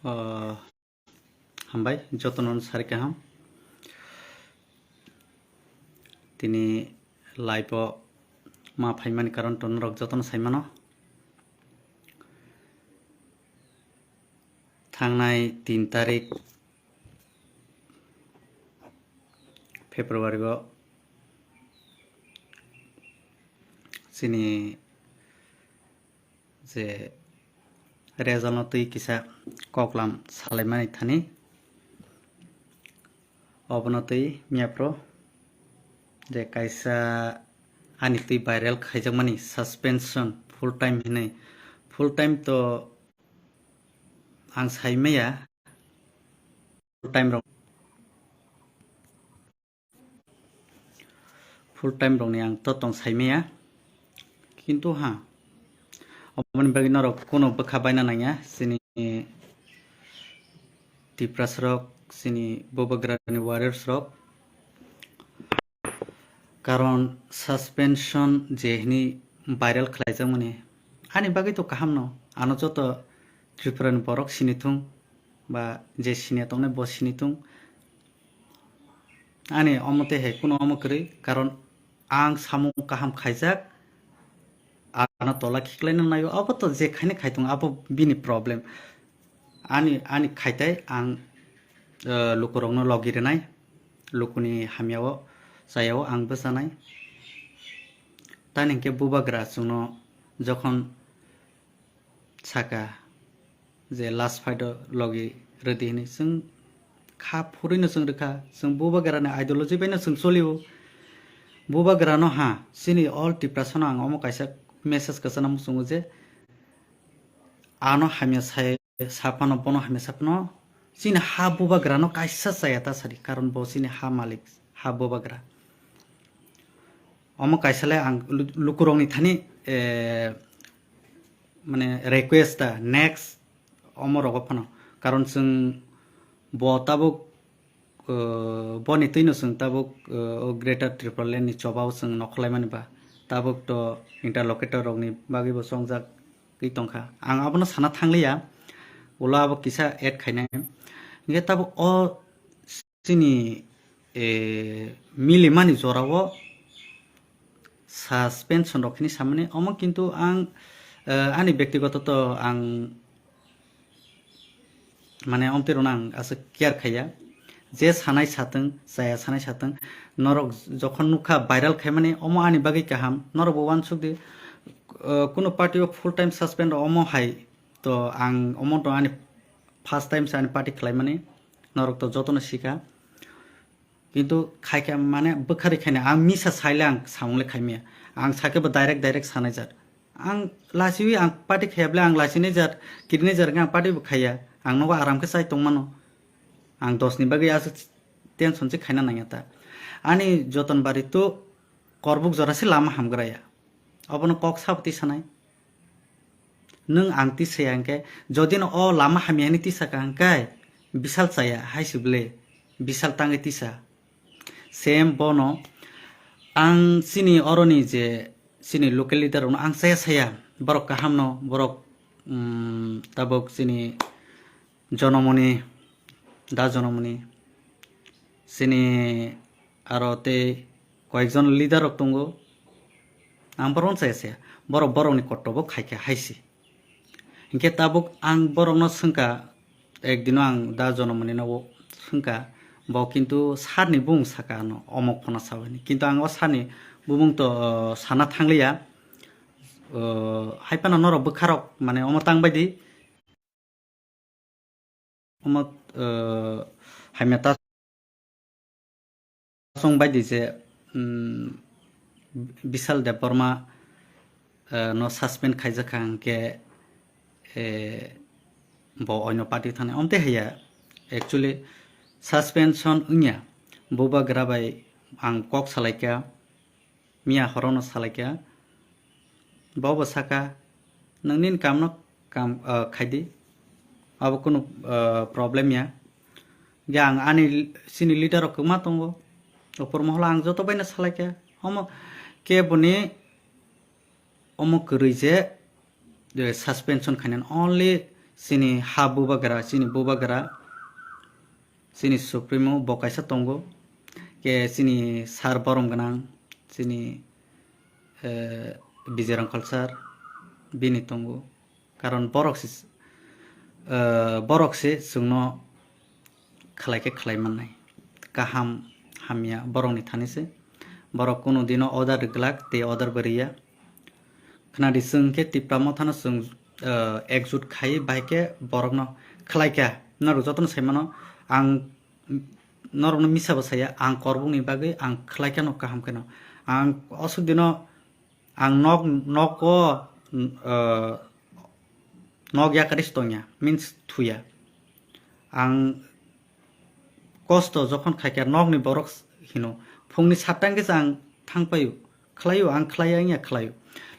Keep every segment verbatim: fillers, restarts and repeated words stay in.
O, hambai, jotono sari kaham. Tini live o ma phaimani karon to norok jotono saimano. Thangnai tin tarik February o chini je result no twi kisa koklam salaimani thani, obono twi miyaphro je kaisa ani twi viral khaijakmani suspension full time hinwi. Full time to ang saimaya, full time rok full time rokni ang to tong saimaya, kintu ha, oboni bagwi norok kuno bwkha baina nangya chini Tiprasarok, chini Bubagrani warriors rok, karon suspension je hini viral khlaijakmani ani bagwi to kaham no, ano joto Tripurani borok sinithung ba je siniya tongnai bo sinithung. Ani omo tei hai kuno omo kwrwi, karon ang samung kaham khaijak, ano tola khiklaina naio, abo to je khaini khaitung, abo bini problem. Ani, ani khaitai ang, eh, lukurokno logi rwnai, lukuni hamyao chayao ang bwchanai. Tani hinkhe Bubagra chwngno jokhon saka je last fight o logi rwdi hinwi, chwng kha phurwino chwng rwkha, chwng Bubagrani ideology baino chwng cholio. Bubagrano ha, chini all Tiprasano ang omo kaisa message kwchana muchungo je ano hamya sai saphano, bono hamya saphano chini ha Bubagrano kaisa chaya ta sadi, karon bo chini ha malik, ha Bubagra. Omo kaisa le ang lu-, lukurokni thani, eh, mane request ta next omo rogo phano, karon chwng bo tabuk, eh, boni twino chwng tabuk, eh, o Greater Tipraland ni chobao chwng nokhorlaimani ba, tabuk to interlocutor rokni bagwi bo chongjak tongkha. Ang abono sana thangliya, ulo abo kisa add khainai. Hinkhe tabuk o chini, eh, milimani jorao suspension rok hinwi samani omo, kintu ang, eh, ani bektigoto to ang mane omtwi rwno ang aswk care khaiya. Je sanai satwng, chaya sanai satwng, norok jokhon nukha viral khaimani, omo ani bagwi kaham, norok bo uansuk di, eh, kunu party o full time suspend rok omo hai to ang omo to ani first time se ani party khlaimani, norok to jotono sikha. Kintu khaikha mane bwkharwi khaina ang misa saile ang samung le khaimaya. Ang sakhe bo direct direct sanai jat. Ang lasiwi ang party khaya bole ang lasinai jat, kirinai jat ang party bo khaya. Ang nogo aram khe chai tongmano. Ang dos ni bagwi aswk tension se khaina nangya ta. Ani joton bari to korbuk jora se lama hamgraya. Obono kok sabti sanai. Nwng ang tisaya hwnkhe, jodi no o lama hamya hinwi tisaka hwnkhe, bisal chaya hai se bwle, bisal tangwi tisa. Same bono ang chini oroni je chini local leader rokno ang chaya saya, borok kaham no, borok, um, tabuk chini Jonamoni, Da Jonamoni, chini aro tei koyekjon leader rok tongo. Ang borokno chaya saya, borok borokni kotobo khaikha hai se. Hinkhe tabuk ang borokno swngkha, ekdino ang Da Jonamoni no swngkha, bo kintu sir ni bumung saka ano, omok phano sao hwnwi. Kintu ang o sir ni bumung to, uh, sana thangliya, uh, hai phano norok bwkharok mane omo tang bai di. Omo, eh, hamya ta song bai di je, mm, Bishal Debbarma, eh, no suspend khaijak kha hwnkhe, eh, bo oino party thani. Omte haiya, actually, suspension wngya. Bubagra bai ang kok salaikha. Miya horono salaikha, bo bo saka, "Nwng nini kamno kam, ah, khaidi, abo kunu, ah, problem ya." Ge ang ani chini leader rok kwma tongo, opor moholo ang joto baino salaikha. Omo keboni omo kwrwi je, je suspension khainani only Chini ha bubagra, chini bubagra, chini supremo bo kaisa tongo, ke chini sar borom gwnang, chini, eh, Bijay Rangkhal sar, bini tongo. Karon borok se, eh, borok se chwngno khlai khe khlai mannai. Kaham hamya borokni thani se. Borok kunu dino order rwglak, tei order bo rwya. Khnadi chwng khe Tipra Mothano chwng, eh, ekjut khai bai khe borokno khlai kha. Norok jotono sai mano, ang norokno misa bo saya, ang Korbukni bagwi ang khlai kheno kaham kheno. Ang osuk dino ang nok, nogo, eh, nok yakari se tongya, means thuya. Ang kosto jokhon khaikha nokni borok hino, phungni satta hwnkhe se ang thangpaio, khlaio, ang khlaiya wngya khlaio.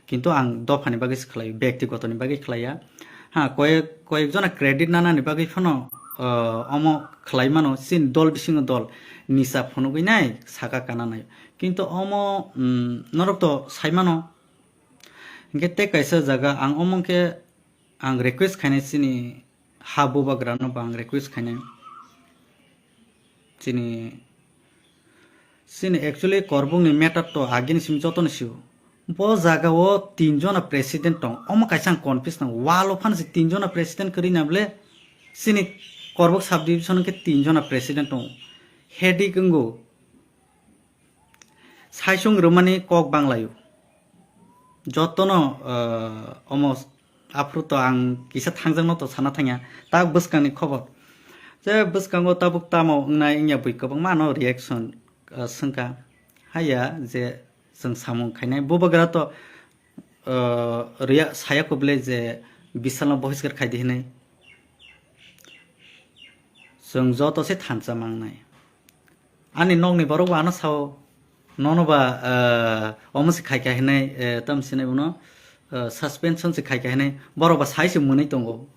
Kintu ang dophani bagwi se khlaio, bektigotoni bagwi khlaiya. Ha, koyek, koyek jona credit nanani bagwi phano, ah, omo khlai mano, chini dol bisingo dol nisa phunugwi nai, saka kana nai. Kintu omo, mm, norok to sai mano. Hinkhe tei kaisa jaga ang omo khe ang request khainai chini ha bubagrano bo ang request khainai. Chini, chini actually Korbukni matter to agini simi jotono sio. Bo jaga o tin jona president tong. Omo kaisa ang confuse nang. Walo phano se tin jona president kwrwi na bole. Chini Korbuk subdivision khe tin jona president tong. Headache wngo. Saisung rwmani kok banglaio. Jotono, eh, omo aphuru to ang kisa thangjakno to sana thangya. Tak bwskangni khobor. Je bwskango tabuk tamo wngnai wngya bui kwbangma ano reaction, eh, swngkha. Haya je chwng samung khainai. Bubagra to, eh, rwya saya kubule je Bishalno bohiskar khaidi hinwi. Chwng joto se thansa mangnai. Ani nokni borok bo ano sao, nono ba, eh, omo se khaikha hinwi, eh, tamo sinai bono, eh, suspension se khaikha hinwi, borok ba sai se mwnwi tongo.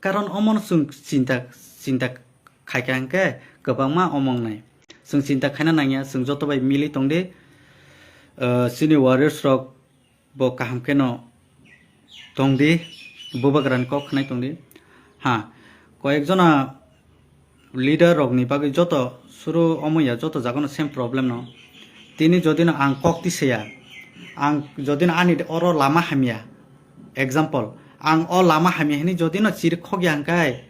Karon omono chwng chinta, chinta khaikha hinkhe kwbangma omo wngnai. Chwng chinta khaina nangya, chwng joto bai mili tongdi, eh, chini warriors rok bo kaham kheno tongdi, bubagrani kok khnai tongdi. Ha, koyek jona leader rokni bagwi joto suru omo ya, joto jagano same problem no. Tini jodi no ang kok tisaya, ang jodi no ani oro lama hamya, example, ang o lama hamya hini jodi no chiri khokya hwnkhe,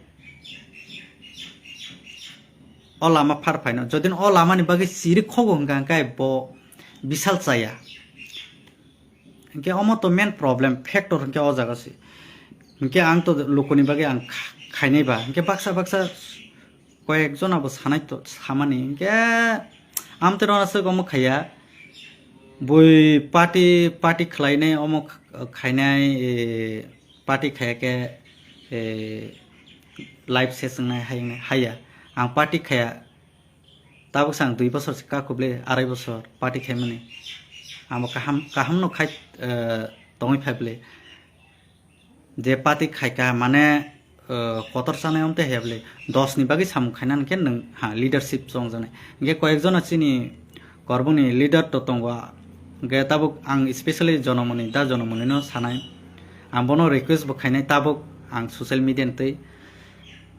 o lama phar phaino. Jodi no o lamani bagwi chiri khogo hwnkha hwnkhe bo Bishal chaya. Hwnkhe omo to main problem, factor hwnkhe o jaga se. Hwnkhe ang to lukuni bagwi ang kha-, khainai ba. Hwnkhe baksa baksa koyek jona bo sanai to samani. Hwnkhe amtwi rona swk omo khaiya. Bui party, party khlainai omo kh-, khainai, eh, party khaya khe, eh, life se swngnai hai, haiya. Ang party khaya, tabuk se ang dui bosor se kakuble, arai bosor party khaimani. Amo kaham, kaham no khai, eh, tongwi phaible. Je party khaika mane, eh, kotor chanai omte haiya bole dos ni bagwi samung khaina hwnkhe nwng ha leadership chongjaknai. Hwnkhe koyek jona chini Korbukni leader to tongo, hwnkhe tabuk ang specially Jonomoni, da Jonomoni no sanai. Ang bono request bo khainai tabuk ang social media ni twi.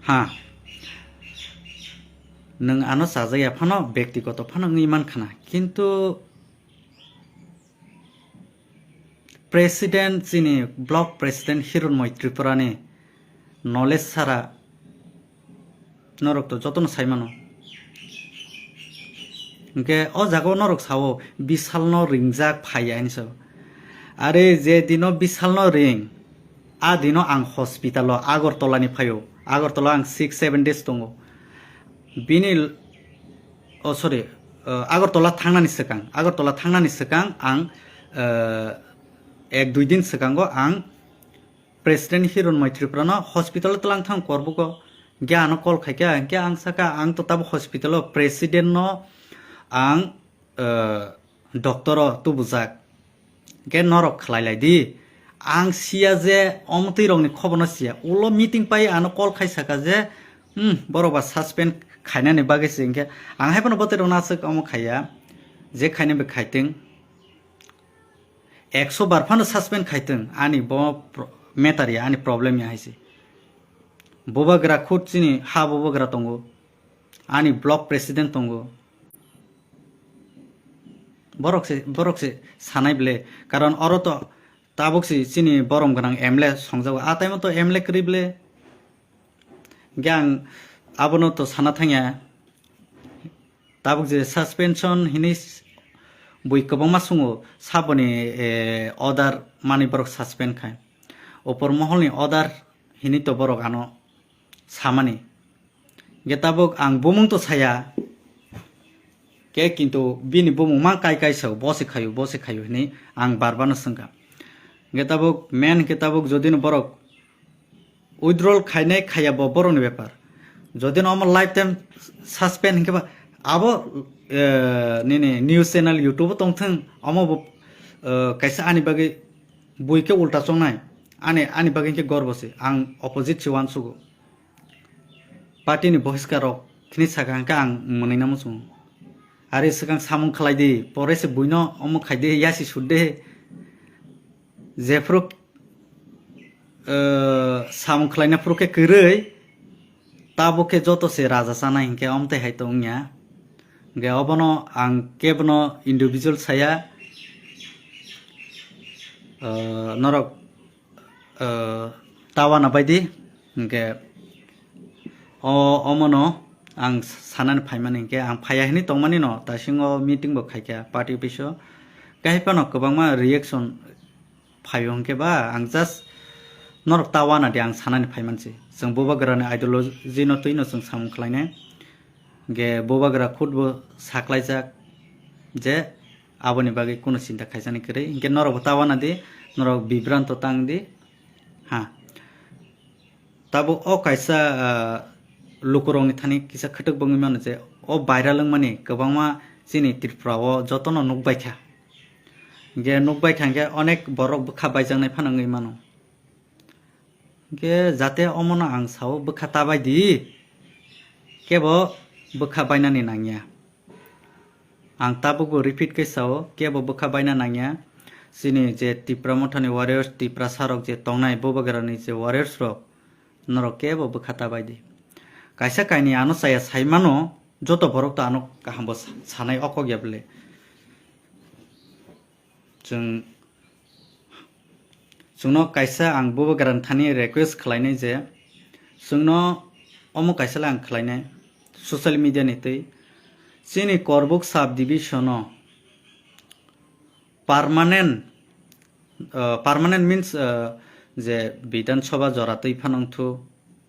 Ha. Nwng ano chajakya phano, bektigoto phano wngwi mankhana. Kintu President, chini block president Hironmoi Tripurani knowledge sara norok to jotono sai mano. Hwnkhe o jaga o norok sao Bishalno ringjak phaiya hinwi sao. Are je dino Bishalno ring, a dino ang hospital o Agartala ni phaio. Agartala ang six seven days tongo. Bini, oh, sorry, uh, Agartala thangnani swkang, Agartala thangnani swkang ang, uh, ek dui din swkango ang President Hironmoi Tripurano hospital o twlang thang Korbuko, hwnkhe ano call khaikha, hwnkhe ang sakha, ang to tabuk hospital o president no ang, uh, doctor o tubujak. Hwnkhe norok khlai lai di. Ang siya je omtwi rokni khobor no siya. Ulo meeting pai ano call khai saka je, hmm, borok ba suspend khainani bagwi se hwnkhe ang hai phano bwtwi rokno aswk omo khaiya. Je khainai bai khaitwng. Ekso bar phano suspend khaitwng. Ani bo pro-, matter ya, ani problem ya hai se. Bubagra khud chini ha bubagra tongo, ani block president tongo. Borok se, borok se sanai ble, karon oro to tabuk se chini borom gwnang M L A songjago, a time o to M L A kwrwi ble. Hingke ang abono to sana thangya. Tabuk je suspension hini s-, bui kwbangma sungo saboni, eh, order mani borok suspend khai. Upor moholni order hini to borok ano samani. Hingke tabuk ang bumung to saya. Ke kintu bini bumung mang kai kai sao, bo se khayo, bo se khayo hini ang bar bar no swngkha. Hingke tabuk main hingke tabuk jodi no borok withdrawal khainai khaiya bo borokni bepar. Jodi no omo lifetime suspend hinkhe ba abo, eh, nini news channel YouTube o tongthwng, omo bo, eh, kaisa ani bagwi bui khe ulta chongnai, ani, ani bagwi khe gorbo se, ang opposite se uansugo. Party ni bohiskar rok khini saka hinkhe ang mwnwi na muchungo. Ari swkang samung khlai di, pore se buino omo khai di, yasi sud de. Jephuru, eh, samung khlaina phuru khe kwrwi, tabuk khe joto se raja chanai hinkhe omtwi hai to wngya. Hingkhe obono ang kebono individual saya, eh, norok, eh, tawana baidi, hingkhe o, omono ang sanani phaimani hinkhe ang phaiya hinwi tongmani no, taisingo meeting bo khaikha party office o, kaiphano kwbangma reaction phaio hinkhe ba, ang just norok ta wana di ang sanani phaimansi. Chwng bubagrani ideology no twino chwng samung khlainai. Hingke bubagra khud bo saklaijak je aboni bagwi kunu chinta khaijani kwrwi. Hingke norok bo ta wana di, norok bibranto tang di. Ha. Tabuk o kaisa, ah, lukurokni thani kisa khwtwk bwngwi mano je o viral wngmani kwbangma chini Tripura o jotono nukbaikha. Hingke nukbaikha hingke onek borok bwkha baijaknai phano wngwi mano. Hingke jate omono ang sao bwkha ta bai di, kebo bwkha bainani nangya. Ang tabukbo repeat khe sao, kebo bwkha baina nangya. Chini je Tipra Mothani warriors, Tiprasa rok je tongnai, bubagrani je warriors rok, norok kebo bwkha ta bai di. Kaisa kainwi ano chaya sai mano, joto borok to ano kaham bo sa-, sanai o kok ya bwle. Chwng, chwngno kaisa ang bubagrani thani request khlainai je, chwngno omo kaisa le ang khlainai social media ni twi, chini Korbuk sub division o permanent, uh, permanent means, uh, je Bidhan Sabha jora twi phano wngthu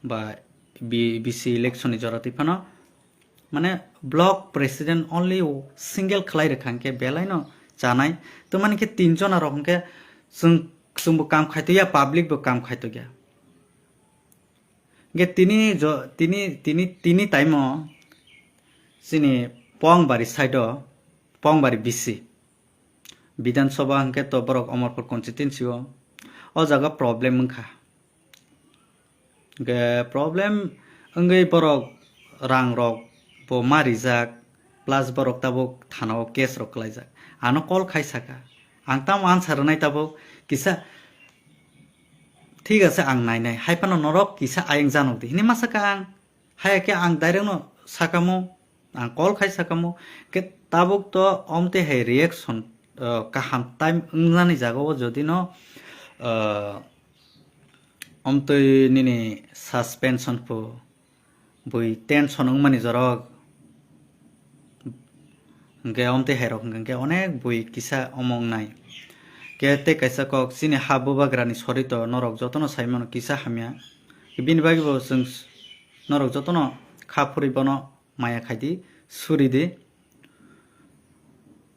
ba B-, B C election ni jora twi phano, mane block president only single khlai rwkha hwnkhe belai no chanai. To mani khe tin jona rok hwnkhe chwng, chwngbo kam khaitokya, public bo kam khaitokya. Hwnkhe tini jo-, tini, tini, tini time o chini Pongbari side o, Pongbari B C, Bidhan Sabha hwnkhe to borok Amarpur constituency o, o jaga problem wngkha. Hwnkhe problem wngwi borok rang rok bo ma rijak, plus borok tabuk thana o case rok khlaijak. Ano call khai saka, ang tamo answer rwnai tabuk kisa, "Thik ase, ang nainai, hai phano norok kisa ayang janok di," hinwi ma saka ang. Hai khe ang direct no sakamo, ang call khai sakamo, khe tabuk to omtwi hai reaction, uh, kaham time wngnani jaga o jodi no, uh, omtwi nini suspension pho bui tension wngmani jorok. Hwnkhe omtwi hai rok hwnkhe onek bui kisa omo wngnai. Khe tei kaisa kok, chini ha bubagrani sorito norok jotono sai mano kisa hamya. Bini bagwi bo chwng s-, norok jotono kha phuri bono maya khai di, suri di.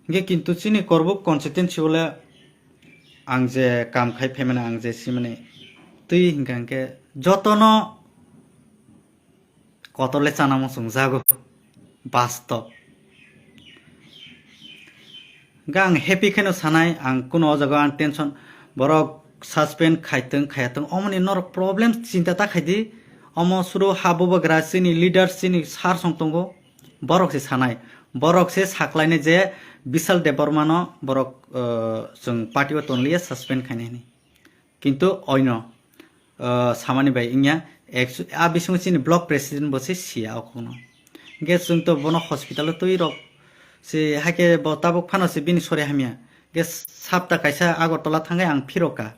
Hwnkhe kintu chini Korbuk constituency o le ang je kam khai phaimani, ang je simani twi hwnkha hwnkhe jotono kotor le chana muchung jago, bastob. Hwnkhe ang happy kheno sanai, ang kuno o jaga ang tension, borok suspend khaitwng khayatwng, omoni norok problem chinta ta khaidi, omo suro ha bubagra chini leader chini sar song tongo, borok se sanai, borok se saklainai je Bishal Debbarma no borok, uh, chwng party o tonliya suspend khainai hinwi. Kintu oino ah, samani bai wngya. Actu-, a bisingo chini block president bo se siya o kokno. Hwnkhe chwng to bono hospital o twi rok se, haikhe bo tabuk phano se bini sori hamya. Hwnkhe sapta kaisa Agartala thangkhe ang phirokha.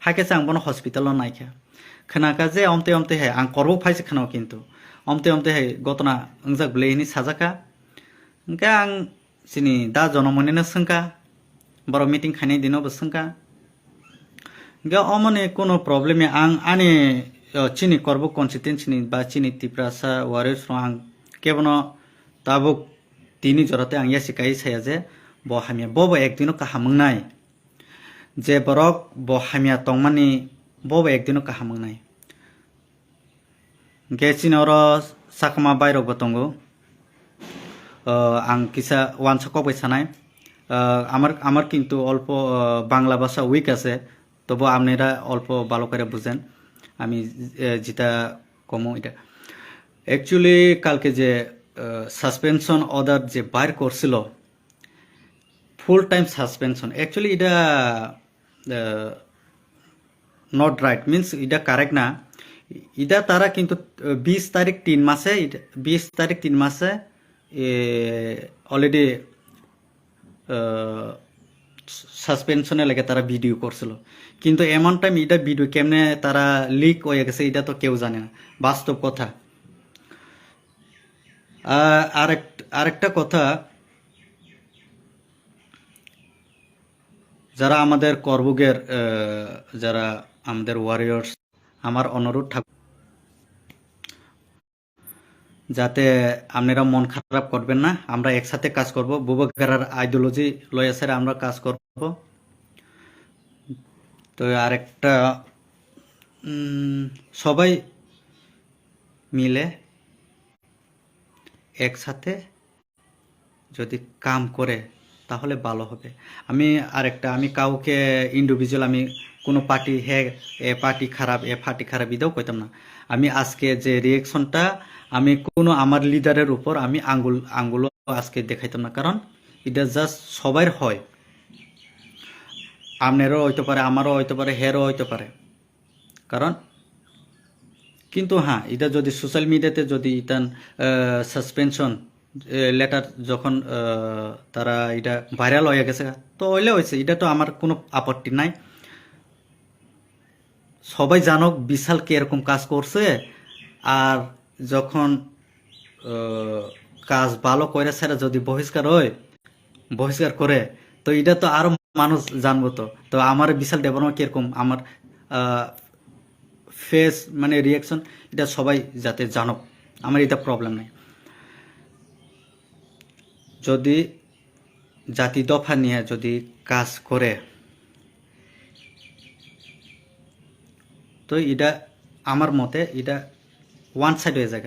Haikhe se ang bono hospital o naikha. Khwnakha je omtwi omtwi hai, ang korbo phaise khwnao kintu. Omtwi omtwi hai gotona wngjak bwlai hinwi sajakha. Hwnkhe ang chini da Jonomonino swngkha, borok meeting khainai dino bo swngkha. Hwnkhe omoni kuno problem ya, ang ani, o, chini Korbu constituency ni ba chini Tiprasa warriors rok ang kebono tabuk tini jora tei ang yasi kai saya je bo hamya, bo bo ekdino kaham wngnai. Je borok bo hamya tongmani bo bo ekdino kaham wngnai. Hwnkhe chini oro sakma bairok bo tongo. Ah, ang kisa wansa kok bai sanai. Ah, amar, amar kintu olpo, ah, Bangla bhasha weak ase, tobo apnira olpo bhalo kore bujen. Ami, eh, jita komo eta. Actually, kalke je, ah, suspension order je bair korsilo, full time suspension. Actually, এটা, uh, not right, means এটা correct না. এটা তারা কিন্তু, uh, বিশ তারিখ তিন মাসে, এটা বিশ তারিখ তিন মাসে, এ, already, uh, সাসপেনশনে লেগে তারা ভিডিও করছিল। কিন্তু এমন টাইম এটা ভিডিও কেমনে তারা লিক হয়ে গেছে, এটা তো কেউ জানে না, বাস্তব কথা। আহ, আরেক-, আরেকটা কথা, যারা আমাদের করবুগের, আহ, যারা আমাদের ওয়ারিয়র্স, আমার অনুরোধ থাকবে যাতে আপনারা মন খারাপ করবেন না, আমরা একসাথে কাজ করব, বুবাগারার আইডিওলজি লয়া স্যার আমরা কাজ করব। তো আরেকটা, উম, সবাই মিলে একসাথে যদি কাম করে তাহলে ভালো হবে। আমি আরেকটা, আমি কাউকে ইন্ডিভিজুয়াল, আমি কোনো পার্টি, হ্যাঁ, এ পার্টি খারাপ, এ পার্টি খারাপ, এটাও কইতাম না। আমি আজকে যে রিয়েকশনটা, আমি কোনো আমার লিডারের উপর আমি আঙ্গুল, আঙ্গুলও আজকে দেখাইতাম না, কারণ এটা জাস্ট সবার হয়। আপনারও হইতে পারে, আমারও হইতে পারে, হেরও হইতে পারে। কারণ কিন্তু হ্যাঁ, এটা যদি সোশ্যাল মিডিয়াতে যদি ইতান, আহ, সাসপেনশন, এ, লেটার যখন, আহ, তারা এটা ভাইরাল হয়ে গেছে, তো হইলে হয়েছে, এটা তো আমার কোনো আপত্তি নাই। সবাই জানুক বিশাল কিরকম কাজ করছে। আর যখন, আহ, কাজ ভালো করে সেটা যদি বহিষ্কার হয়, বহিষ্কার করে, তো এটা তো আরো মানুষ জানবো তো। তো আমার বিশাল দেববর্মা কিরকম, আমার, আহ, ফেস, মানে, রিয়াকশন, এটা সবাই যাতে জানুক, আমার এটা প্রবলেম নেই। যদি জাতি দফা নিয়ে যদি কাজ করে, তো এটা আমার মতে এটা ওয়ান সাইড হয়ে যায়।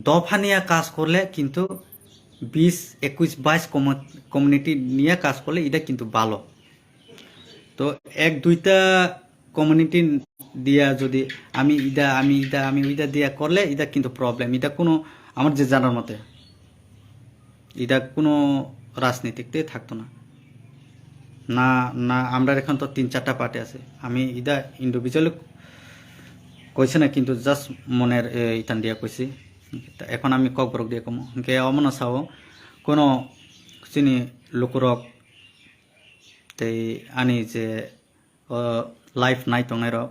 দফা নিয়ে কাজ করলে কিন্তু বিশ, একুশ, বাইশ কমিউনিটি নিয়ে কাজ করলে এটা কিন্তু ভালো। তো এক দুইটা কমিউনিটি দিয়া যদি আমি ইদা, আমি ইদা, আমি ওইদা দিয়া করলে এটা কিন্তু প্রবলেম। এটা কোনো, আমার যে জানার মতে, এটা কোনো রাজনীতিতে থাকতো না। না, না, আমরা এখন তো তিন চারটা পার্টি আছে। আমি এটা ইন্ডিভিজুয়ালি কইছি না, কিন্তু জাস্ট মনের, এ, ইতান দিয়া কইছি। তা এখন আমি ককবরক দিয়া কমো। Hwnkhe omono sao, kono chini lukurok tei ani je, o, live nai tongnai rok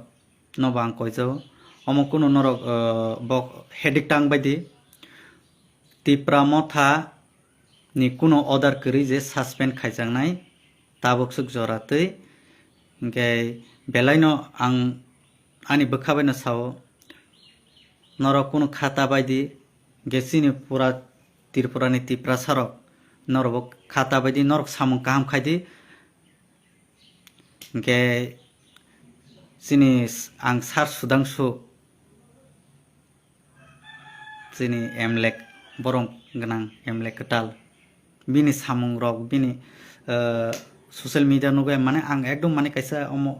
no bo ang koijao. Omo kunu norok, o, bok hedik tang bai di. Tipra Motha ni kunu order kwrwi je suspend khaijaknai tabuk swk jora twi. Hwnkhe belai no ang ani bwkha bai no sao, norok kunu khata bai di, hwnkhe chini pura Tripura ni Tiprasa rok norok bo khata bai di, norok samung kaham khai di. Hwnkhe chini s-, ang Sir Sudhangshu, chini M L A, borom gwnang M L A kwtal, bini samung rok, bini, eh, social media nugwi mane ang ekdom mane kaisa omo,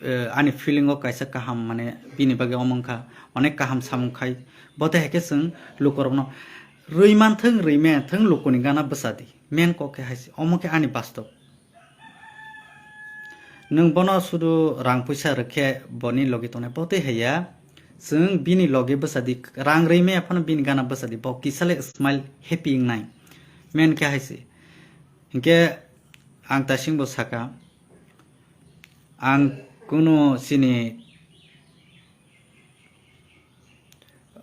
eh, ani feeling o kaisa kaham mane bini bagwi omo wngkha, onek kaham samung khai. Bo tei hai khe chwng lukurokno rwi manthwng, rwi manthwng lukuni gana bwsa di, main kok khe hai se, omo khe ani bastob. Nwng bono sudu rang puisa rwkhe boni logi tongnai, bo tei haiya. Chwng bini logi bwsadi, rang rwi maya phano bini gana bwsadi, bo kisale smile happy wngnai. Men khe hai se. Hinkhe ang tasingbo saka, ang kunu chini,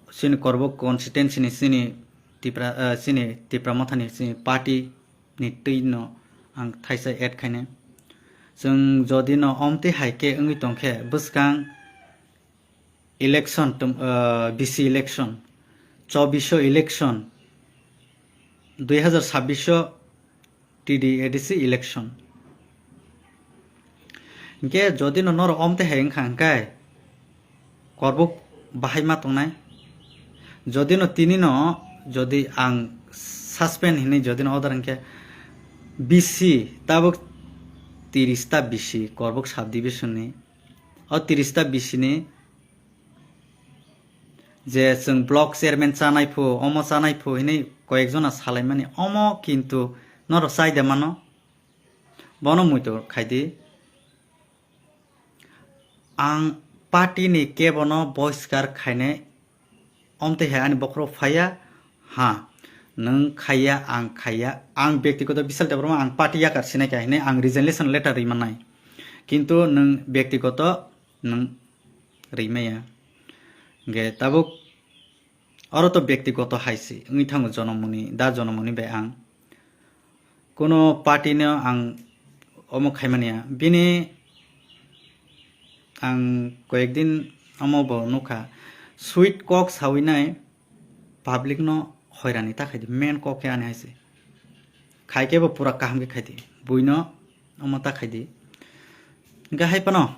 chini Korbuk constituency ni chini Tipra, eh, chini Tipra Mothani chini party ni twi no ang thaisa add khainai. Chwng jodi no omtwi hai khe wngwi tongkhe, bwskang election tum-, ah, B C election, chobbish election, dui hazar sabbish T D A D C election. Hinkhe jodi no norok omtwi hai wngkha hinkhe, Korbuk bahai ma tongnai. Jodi no tini no, jodi ang suspend hinwi jodi no order hinkhe, B C tabuk tiris ta B C Korbuk subdivision ni, o tiris ta B C ni je chwng block chairman chanai phu, omo chanai phu hinwi koyek jona salaimani, omo kintu norok chai de mano, bono muitu khai di. Ang party ni kebo no boiskar khainai, omtwi hai ani bokhorok phaiya, ha, nwng khaiya, ang khaiya, ang byaktigoto Bishal Debbarma ang party yakar sinai kha hinwi ang resignation letter rwi mannai, kintu nwng byaktigoto nwng rwi maya. Hinkhe tabuk oro to byaktigoto hai se wngwi thango, jonomoni da jonomoni bai ang kuno party no ang omo khaimani ya. Bini ang koyekdin omo bo nukha, sweet kok sawi nai public no hoirani ta khai di, main kok khe ani hai se. Khai khe bo pura kaham khe khai di, buino omo ta khai di. Hinkhe hai phano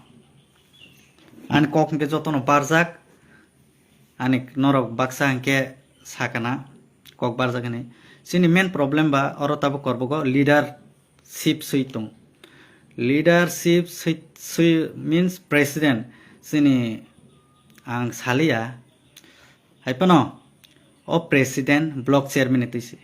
ani kok hinkhe jotono barjak, ani norok baksa hinkhe sakana kok barjak hinwi. Chini main problem ba oro tabuk Korbugo leadership swi tong. Leadership swi, swi means president. Chini ang saliya. Hai phano o president block chairman ni twi se.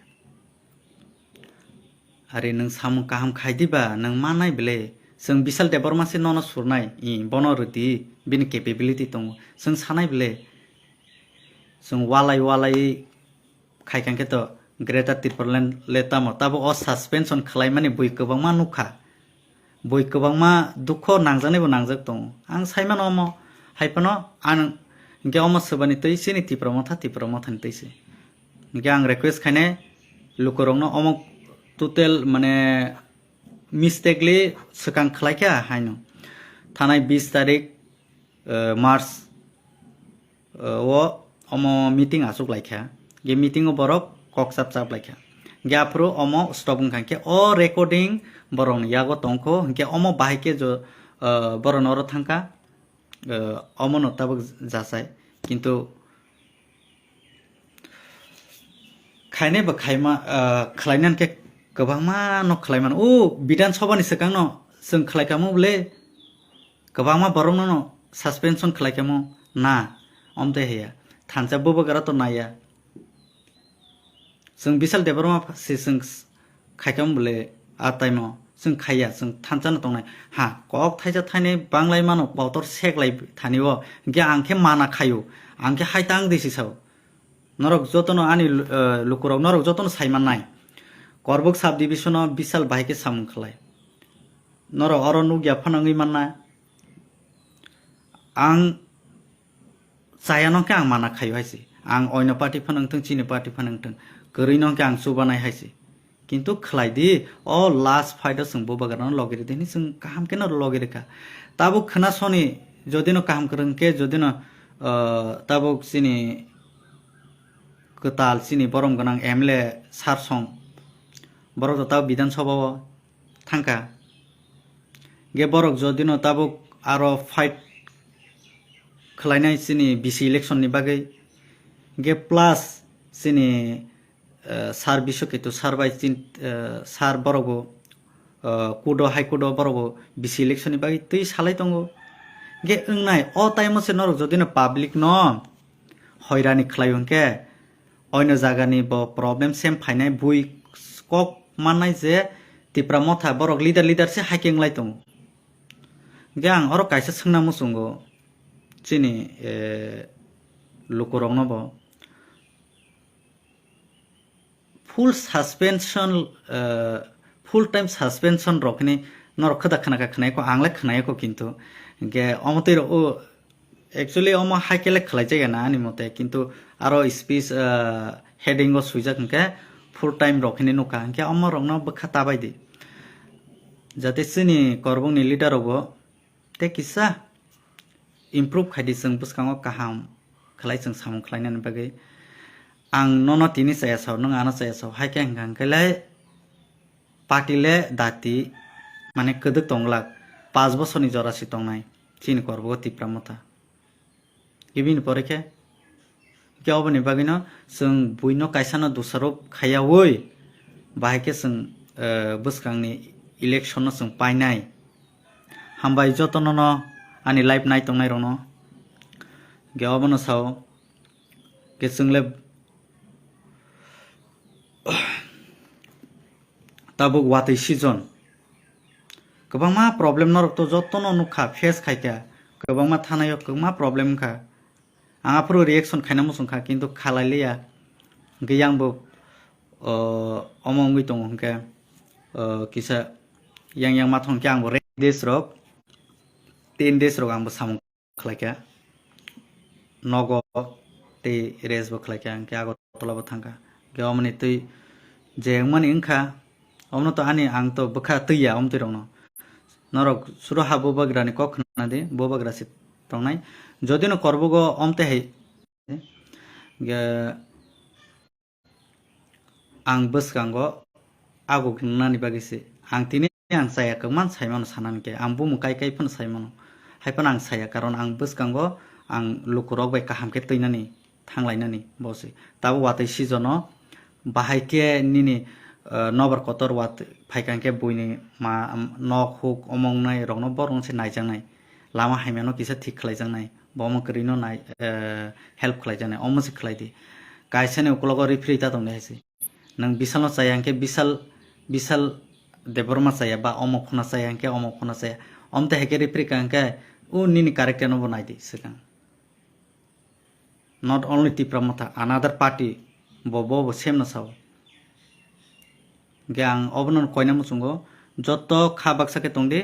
Are nwng samung kaham khai diba, nwng manai bele. Chwng Bishal Debbarma se nono surnai, i, bono rwdi, bini capability tongo. Chwng sanai bele. Chwng walai walai khai kha khe to Greater Tipraland le tamo. Tabo o suspension khlaimani bui kwbangma nukha. Bui kwbangma dukho nangjaknai bo nangjak tongo. Ang sai mano omo, hai phano ang hinkhe omo swbani twi chini Tipra Motha, Tipra Mothani twi se. Hinkhe ang request khainai lukurokno omo total mane mistakenly swkang khlaikha haino. Thanai bis tarik, eh, March, eh, o omo meeting achuk laikha. Ge meeting o borok kok chap chap laikha. Ge aphuru omo stop wngkha khe o recording borokni yago tongkho, hinkhe omo bahai khe jo, eh, borokno oro thangkha. Eh, omono tabuk jasai, kintu khainai bo khaima, ah, khlainani khe kwbangma no khlai mano. O Bidhan Sabha ni swkang no chwng khlai kamo bole, kwbangma borok no, no suspension khlai kamo na, omte heya. Thansa bubagra to naya. Chwng Bishal Debbarma se chwng s-, khaikha bole a time o chwng khaiya, chwng thansa no tongnai. Ha, kok thaisa thainai banglai mano, kotor seklai thani o, hinkhe ang khe mana khaio, ang khe hai tang di si sao. Norok jotono ani lu-, eh, lukurok norok jotono sai mannai. Korbuk subdivision o Bishal bahai khe samung khlai. Norok oro nukya phano wngwi manna. Ang chaya no khe ang mana khaio hai se. Ang oino party phano wngthung, chini party phano wngthung, kwrwi no khe ang chubanai hai se. Kintu khlai di, o last fight o chwng bubagra no logi rw di hinwi chwng kaham khe no logi rwkha. Tabuk khwna soni, jodi no kaham kwrwng khe, jodi no, ah, tabuk chini kwtal, chini borom gwnang M L A sir song, borok to tabuk Bidhan Sabha o thangkha. Ge borok jodi no tabuk aro fight khlainai chini B C election ni bagwi, ge plus chini, eh, sir Biswaketu sir bai chin, eh, sir borok bo, eh, court o, High Court o borok bo B C election ni bagwi twi salai tongo. Ge wngnai o time o se norok jodi no public no hoirani khlai hwnkhe, oino jagani bo problem sem phainai, bui kok mannai je Tipra Motha borok leader leader se hai khe wnglai tongo. Hingke ang oro kaisa swngna muchungo, chini, eh, lukurokno bo full suspension, eh, full time suspension rok hini norok khwda khwnakha khwnayakho, ang le khwnayakho kintu. Hingke omo twi rok o, actually omo haikhe le khwlaijak ya na ani mote, kintu aro speech, eh, heading o swijak hingke full time rok hini nukha, hingke omo rokno bwkha ta bai di. Jate chini korbokni leader rok bo tei kisa improve khai di, chwng bwskango kaham khlai chwng samung khlainani bagwi. Ang nono tini chaya sao, nwng ano chaya sao, hai khe hwnkha hwnkhe le party le dati, mane kwdwk tong glak, paanch bosorni jora se tongnai chini korbogo Tipra Motha. Ibini pore khe Hingke oboni bagwino chwng buino kaisano dosarop khaiyaui, bahai khe chwng, eh, bwskangni election no chwng painai. Hambai jotono no ani live nai tongnai rokno. Hingke obono sao, hingke chwng le tabuk watwi season. Kwbangma problem norok to jotono nukha, face khaikha. Kwbangma thanaio kwbangma problem wngkha. Ang aphuru reaction khaina muchung kha, kintu khalai liya. Hingke yang bo, o, omo wngwi tongo hingke, o, kisa yang yang ma thong khe ang bo re-, days rok, ten days rok ang bo samung khlaikha, nogo tei rest bo khlaikha, hingke Agartala bo thangkha. Hingke omoni twi je wngmani wngkha, omono to ani ang to bwkha twi ya, omtwi rokno. Norok suro ha bubagrani kok khna di, bubagra se tongnai. Jodi no korbogo omte hai, hingke ang bwskango aguk wngnani bagwi se. Ang tini ang chaya kwkma sai mano sanani khe, ang bumung kai kai phano sai mano. Hai phano ang saya, karon ang bwskango ang lukurok bai kaham khe twinani, thanglainani bo se. Tabuk watwi season o bahai khe nini, eh, nobar kotor watwi phaikha khe buini ma, nok huk omo wngnai rokno borok se naijaknai. Lama hamya no kisa thik khlaijaknai. Bo omo kwrwi no nai, eh, help khlaijaknai. Omo se khlai di. Kaisa ni ukologo referee ta tong di hai se. Nwng Bisal no chaya hwnkhe Bisal, Bisal Debbarma chaya ba omo phano chaya hwnkhe omo phano chaya. Omte hai khe referee ka hwnkhe o nini character no bo nai di swkang. Not only Tipra Motha, another party bo, bo, bo same no sao. Hwnkhe ang obono koina muchungo, joto kha baksa khe tong di,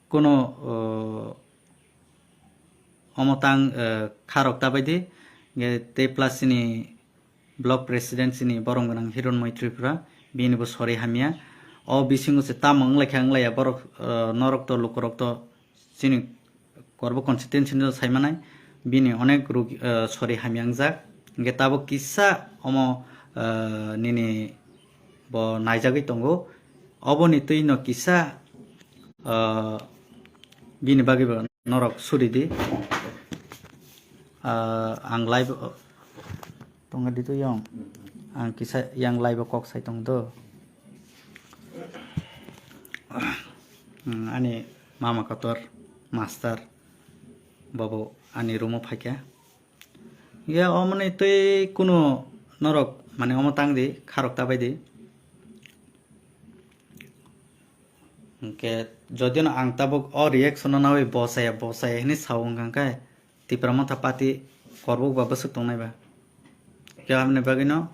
kuno, o, omo tang, eh, kha rok ta bai di, hwnkhe tei plus chini block president chini borom gwnang Hironmoi Tripura, bini bo sori hamya. O bisingo se tamo wnglaikha wnglaia borok, eh, norok to lukurok to chini Korbo constituency no sai manai, bini onek ruk, eh, sori hamya wngjak. Hingke tabuk kisa omo, eh, nini bo naijagwi tongo. Oboni twi no kisa, eh, bini bagwi bo norok suri di. Ah, ang live o tongo di to yong. Ang kisa yang live o kok sai tong do. Hmm, ani mama kotor master bobo ani room o phaikha. Ya omoni twi kunu norok mane omo tang di, kharok ta bai di. Hingke jodi no ang tabuk o reaction no nawi bosaya, bosaya hinwi sao wngkha khe, Tipra Motha Party korbuk ba bwswk tongnai ba. Khe aboni bagwi no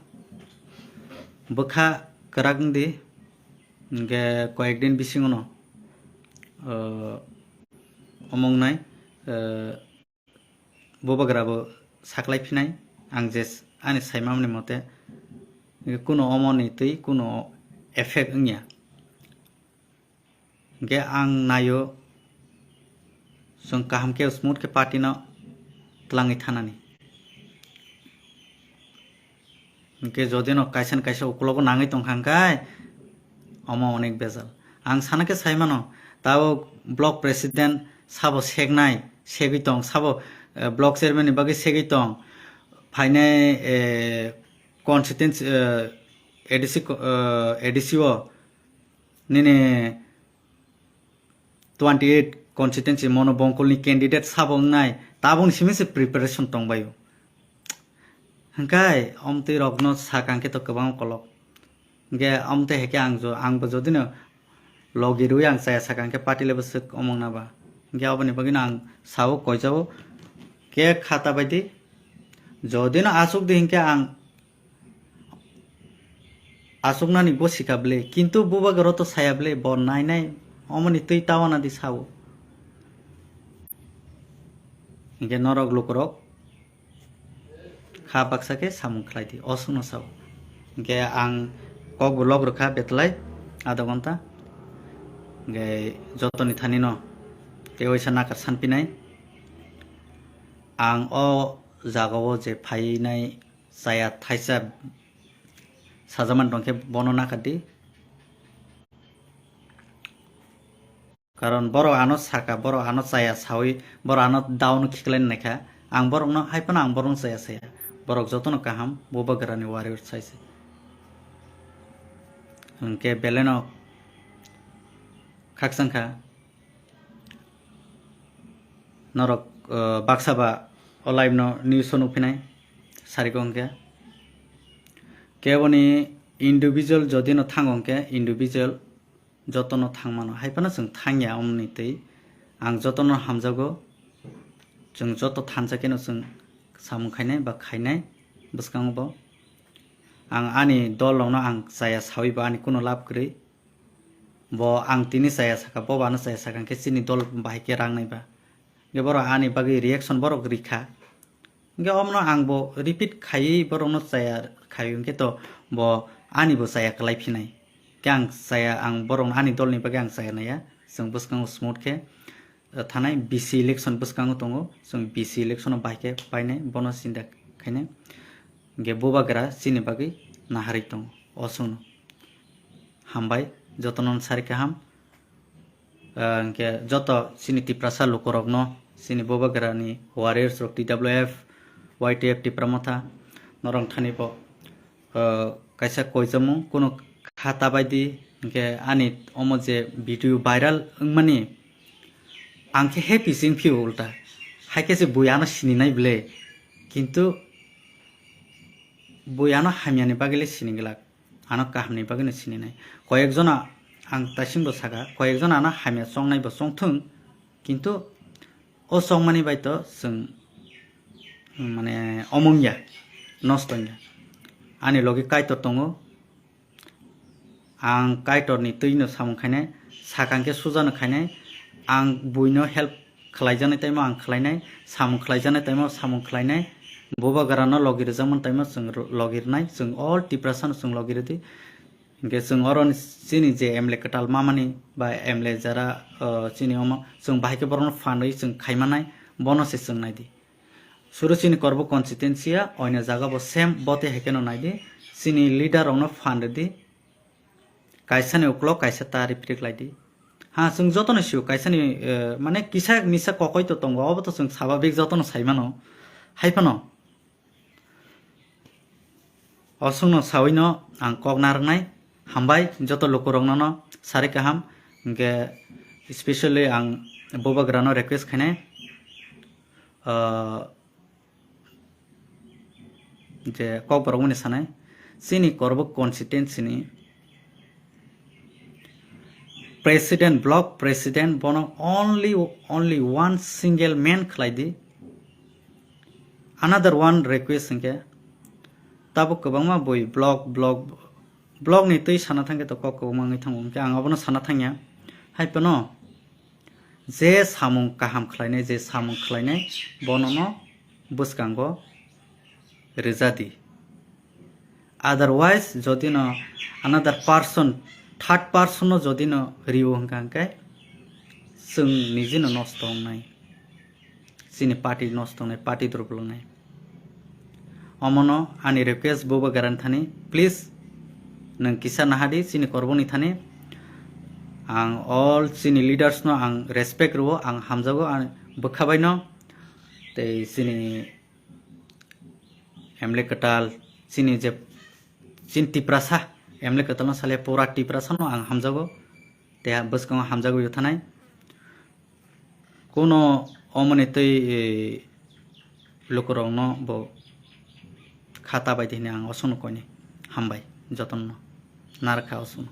bwkha kwrak wng di, hingke koyek din bisingo no, o, omo wngnai, o, bubagra bo saklai phinai, ang je s-, ani saimani mote, kuno omo ni twi kuno effect wngya. Hingke ang naio, chwng kaham khe smooth khe party no twlangwi thanani. Hingke jodi no kaisa ni kaisa ukulogo nangwi tongkha hingkai, omo onek bejal. Ang sana khe sai mano, tabuk block president sabo seknai, segwi tong, sabo, eh, block chairman ni bagwi segwi tong, phainai, eh, constituency, eh, A D C ko-, eh, A D C o nini twenty eight constituency mono bongkolni candidate sabo wngnai, tabukni simi se preparation tongbaio. Hingkai omtwi rokno sakang khe to kwbang kolok. Hingke omtwi hai khe ang jo-, angbo jodi no logi rwi ang chaya sakang khe party le bwswk omong na ba. Hinkhe aboni bagwino ang sao koijao, khe kha ta bai di. Jodi no asuk di hinkhe ang asuknani bo sikha bwle, kintu bubagra to saya bwle, bo nai nai omoni twi tawana di sao. Hinkhe norok lukurok kha baksa khe samung khlai di, o songno sao. Hinkhe ang kok bo lok rwkha betlai adha ghonta. Hinkhe jotoni thani no tei waisa nakar sanpinai. Ang o jagao je phainai chaya thaisa sajaman tongkhe bono nakar di. Karon borok ano saka, borok ano chaya sawi, borok ano down khiklai naikha. Ang borokno hai phano ang borokno chaya saya. Borok jotono kaham, bubagrani warrior saise. Hinkhe beleno khakchangkha. Norok, uh, baksa ba o live no news o nukphinai sariko hinkhe. Keboni individual jodi no thango hinkhe individual jotono thangmano. Hai phano chwng thangya omoni twi. Ang jotono hamjago. Chwng joto thansa kheno chwng samung khainai ba khainai bwskango bo. Ang ani dol rokno ang chaya sawi ba ani kuno lab kwrwi. Bo ang tini chaya saka, bo bo ano chaya saka, hinkhe chini dol bahai khe rang nai ba. Hinkhe borok ani bagwi reaction borok rikha. Hinkhe omono ang bo repeat khaiwi borokno chaya khaio, hinkhe to bo ani bo chaya kwlai phinai. Hinkhe ang chaya, ang borokno ani dolni bagwi ang chaya naiya. Chwng bwskango smooth khe, eh, thanai B C election bwskango tongo. Chwng B C election o bahai khe painai, bono sinda khainai. Hinkhe bubagra chini bagwi naharwi tongo. O chwngno hambai, jotono sari kaham. Ah, hinkhe joto chini Tiprasa lukurokno, chini bubagrani warriors rok, T W F, Y T F, Tipra Motha, norok thani bo, ah, kaisa koijamung, kunu kha ta bai di, hinkhe ani omo je video viral wngmani, ang khe happy se wngphio ulta. Hai khe se bui ano sininai bwle, kintu bui ano hamyani bagwi le sini glak. Ano kahamni bagwino sininai. Koyekjona, ang daisingbo saka, koyekjona ano hamya chongnaibo chongthwng, kintu o chongmani bai to chwng, mane, omongya, nosto wngya. Ani logi Kaitor tongo. Ang Kaitorni twino samung khainai, sakang khe sujano khainai, ang buino help khlaijaknai taimo ang khlainai, samung khlaijaknai taimo samung khlainai, bubagrano logi rwjakmani taimo chwng ro-, logi rwnai, chwng all Tiprasano chwng logi rwdi. Hinkhe chwng oro chini je M L A kwtal mamani ba M L A jara, o, chini omo chwng bahai khe borokno phan rwi chwng khaimanai, bono se chwng naidi. Suru chini Korbo constituency ya, oino jaga bo same bote hai kheno naidi, chini leader rokno phan rwdi, kaisani uklok kaisa ta riprik laidi. Ha, chwng jotono sio, kaisani, eh, mane kisa misa kokoi to tongo, obo to chwng sababik jotono saimano. Hai phano o chwngno sawino ang kok narwknai. Hambai joto lukurokno no sari kaham, hinkhe specially ang bubagrano request khainai, ah, je kokborok mani sanai, chini Korbo constituency ni president, block president, bono only, only one single man khlai di. Another one request hinkhe, tabuk kwbangma bui block, block, block ni twi sana thangkhe to kok kwbangma wngwi thango, hinkhe ang abono sana thangya. Hai phano je samung kaham khlainai, je samung khlainai, bonono bwskango rwja di. Otherwise, jodi no another person, third person no jodi no riwo hwnkha hwnkhe, chwng niji no nosto wngnai. Chini party nosto wngnai, party durbolongnai. Omono ani request bubagrani thani, please, nwng kisa nahadi chini Korboni thani. Ang all chini leaders no ang respect rwo, ang hamjago, ang bwkha bai no. Tei chini M L A kwtal, chini je, chini Tiprasa, M L A kwtal no sale pura Tiprasa no ang hamjago. Tei bwskango hamjagwi thanai. Kuno omoni twi, eh, lukurokno bo kha ta bai di hwnwi ang osokno koini hambai jotono narwkha osokno.